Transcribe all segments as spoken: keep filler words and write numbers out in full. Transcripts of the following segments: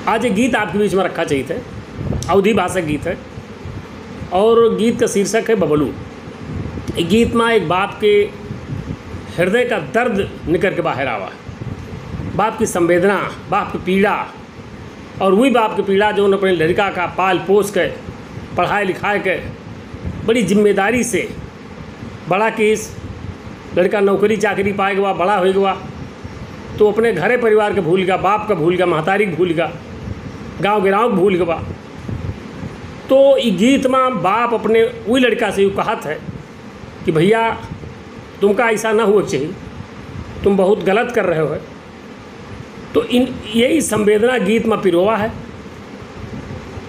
आज एक गीत आपके बीच में रखा चाहिए थे, अवधी भाषा गीत है और गीत का शीर्षक है बबलू। ये गीत में एक बाप के हृदय का दर्द निकर के बाहर आवा, बाप की संवेदना, बाप की पीड़ा, और वही बाप की पीड़ा जो अपने लड़का का पाल पोस के, पढ़ाए लिखाए के, बड़ी जिम्मेदारी से बड़ा किस, लड़का नौकरी चाकरी पाए गवा, बड़ा होए गवा, तो अपने घरे परिवार के भूल गया, बाप का भूल गया, महतारी के भूल गया, गाँव गिराव के भूल गवा। तो ई गीत में बाप अपने वही लड़का से यू कहत है कि भैया, तुमका ऐसा ना हुआ चाहिए, तुम बहुत गलत कर रहे हो। तो इन, यही संवेदना गीत में पिरोवा है।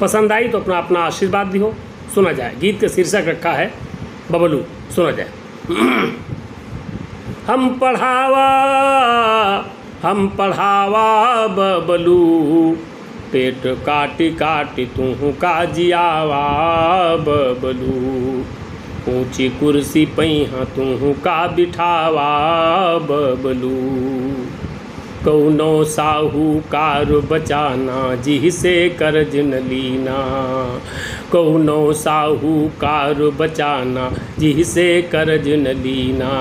पसंद आई तो अपना, अपना आशीर्वाद दिहो। सुना जाए, गीत का शीर्षक रखा है बबलू। सुना जाए। हम पढ़ावा, हम पढ़ावा बबलू, पेट काटी काटी तुहू का जियावा बबलू, ऊंची कुर्सी पैहा तुहू का बिठावा बबलू। कौनो साहूकार बचाना, जिहसे कर्ज न लीना। कौनो साहूकार बचाना, जिहसे कर्ज न लीना।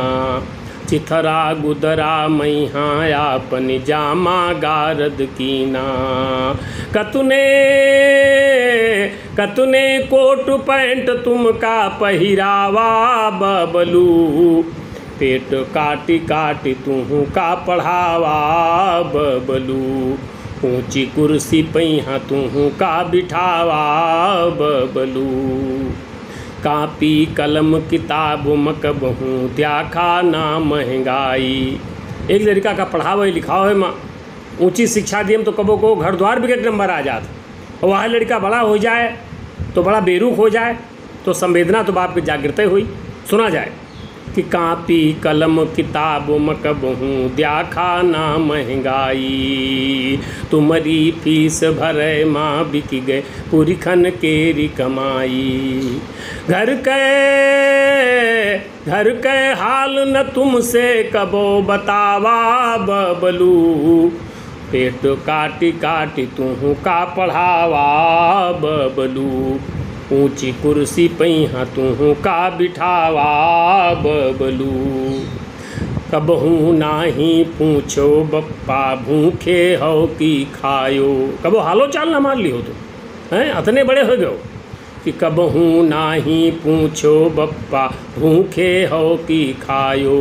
चिथरा गुदरा मैहा आपन जामा गारद कीना। कतने, कतने कोट पैंट तुमका पहिरावा बबलू, पेट काटी काटी तुहू का पढ़ावा बबलू, ऊंची कुर्सी पैहा तुहू का बिठावा बबलू। कापी कलम किताब म कबहू द्याखा ना महंगाई। एक लड़का का पढ़ावे लिखावे में ऊंची शिक्षा दियम तो कबो को घर द्वार भी एक नंबर आ जात, और वह लड़का बड़ा हो जाए तो बड़ा बेरुख हो जाए, तो संवेदना तो बाप के जागृत हुई। सुना जाए कि कापी कलम किताब म कबहू द्याखा ना महंगाई, तुम्हरी फीस भरे मा बिक गए पुरखन केरी कमाई। घर के, घर के हाल न तुमसे कबो बतावा बबलू, पेट काटी काटी तुहू का पढ़ावा बबलू, ऊंची कुर्सी पैहा तुहू का बिठावा बबलू। कबहू नाही पूछो बप्पा, भूखे हो कि खायो। कबो हालो चाल ना मार लिहो तुम, हैं? अतने बड़े हो गयो कि कबहू नाही पूछो बप्पा, भूखे हो कि खायो।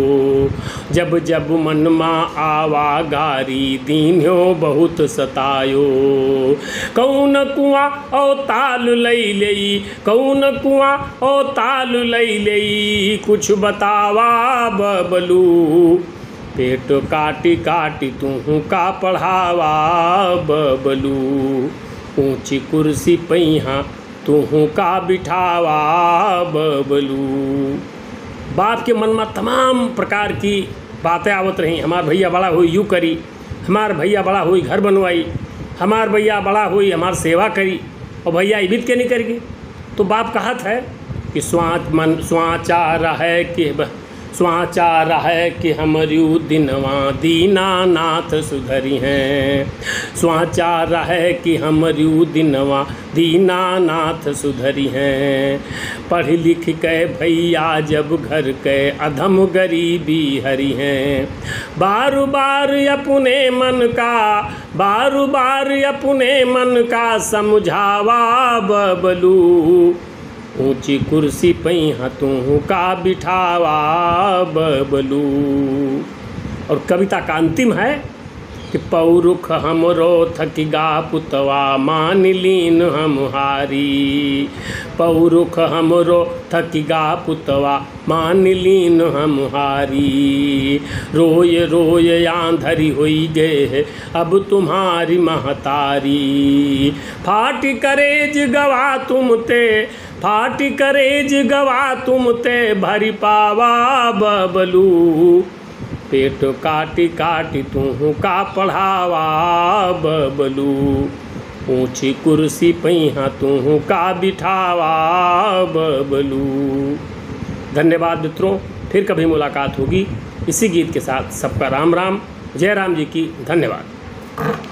जब जब मन मा आवा गारी, दीन्हो बहुत सतायो। कौन कुआं औ ताल लई लेई, कौन कुआं औ ताल लई लेई, कुछ बतावा बबलू। पेट काटी काटी तुहू का पढ़ावा बबलू, ऊंची कुर्सी पैहा तुहू का बिठावा बबलू। बाप के मन में तमाम प्रकार की बातें आवत रही, हमार भैया बड़ा होई यू करी, हमार भैया बड़ा होई घर बनवाई, हमार भैया बड़ा होई हमार सेवा करी, और भैया इबित के नहीं करेगी। तो बाप कहत है कि स्वाच मन, स्वाचा रहे कि ब-, स्वाचा रहे कि हमरियू दिनवा दीनानाथ सुधरी हैं। स्वाचा रहे कि हमरियू दिनवा दीनानाथ सुधरी हैं। पढ़ लिख के भैया जब घर के अधम गरीबी हरी हैं। बार बार अपने मन का, बार बार अपने मन का समझावा बबलू। ऊंची कुर्सी पैहा तुहू का बिठावा बबलू। और कविता का अंतिम है कि पौरुख हमरो थकिगा पुतवा, मान लीन हम हारी। पौरुख हमरो थकिगा पुतवा, मान लीन हम हारी। रोय रोय आंधरी होई गए है अब तुम्हारी महतारी। फाटी करेज गवा तुम ते, फाटी करेज गवा तुम ते भरी पावा बबलू। पेट काटी काटी तुहू का पढ़ावा बबलू। ऊंची कुर्सी पैहा तुहू का बिठावा बबलू। धन्यवाद मित्रों, फिर कभी मुलाकात होगी इसी गीत के साथ। सबका राम राम, जय राम जी की, धन्यवाद।